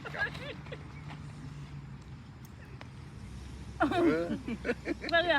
ဘၣ်လၢ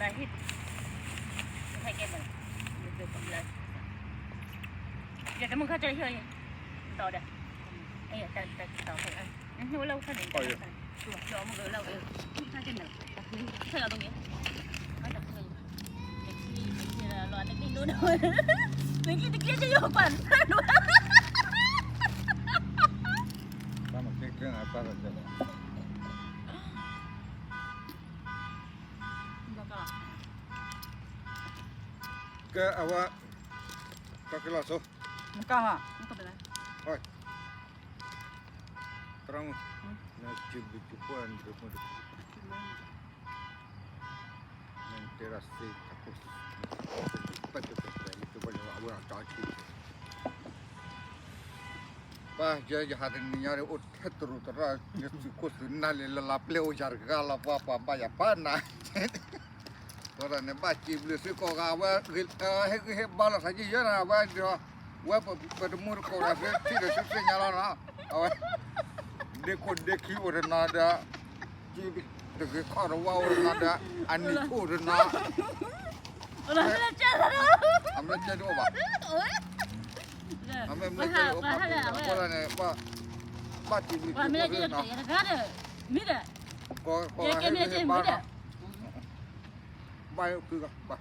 တၢ်ခီၣ်ထါအီၣ်သကိး တၢ်အီၣ် အီၣ်နီၤ မၤလီၤ အီၣ်ခိၣ်မး ကဲ အဝဲ ကကလီၤစိ နကဟါ သရၣ်မုၣ် နစုဘုစုပှၢ်နဒမုၢ်တ နတဲရၣ်စ့တၢ်ခိၣ် ပၢ်တပၢ်ပၢ်လံတဝဲလၢအဝဲအတၢ်ထံ ပၢ်ယဲယဟးတနံၤညါဒီး အိၣ်ထဲတရူးသရၣ် ယသုးခိၣ်သုးနၢ်လံ လၢလၢပျဲၢ်အိၣ်ယၤတဂၤလီၤ ပှၤပှၤဘၣ်ယၤပၢ်နၤ ပှၤတၢ်န့ၣ်ဘၣ်စံးဘျုးသုကိးဂၤ အဝဲ ဟဲဂံၢ်ဟဲဘါလီၤသးယံာ်ယဲနၤ အဝဲဒီး ဝဲပတမူတကိးဒီးသုထံၣ်ဒီးသုသ့ၣ်ညါလီၤနီၤ အဝဲ ဒ့ခိၣ်ဒ့ခံအိၣ်တနီၤဒီး တဂ့ၤခီၣ်တဝါအိၣ်တနီၤဒီး အနံၣ်အိၣ်တနီၤ အမ့ၢ်တဲတအိၣ်ဘၣ် အမ့ၢ်မ့ၢ်တဲတအိၣ်ဘၣ် အဃိသတးန့ၣ် ဘၣ်စံးဘျုးသုကိးဂၤနီၤ ကိးဂၤဟဲဂံၢ်ဟဲဘါနီၤ ဘၣ်ယိၣ်ကုၢ်ဂၤ ဘၣ်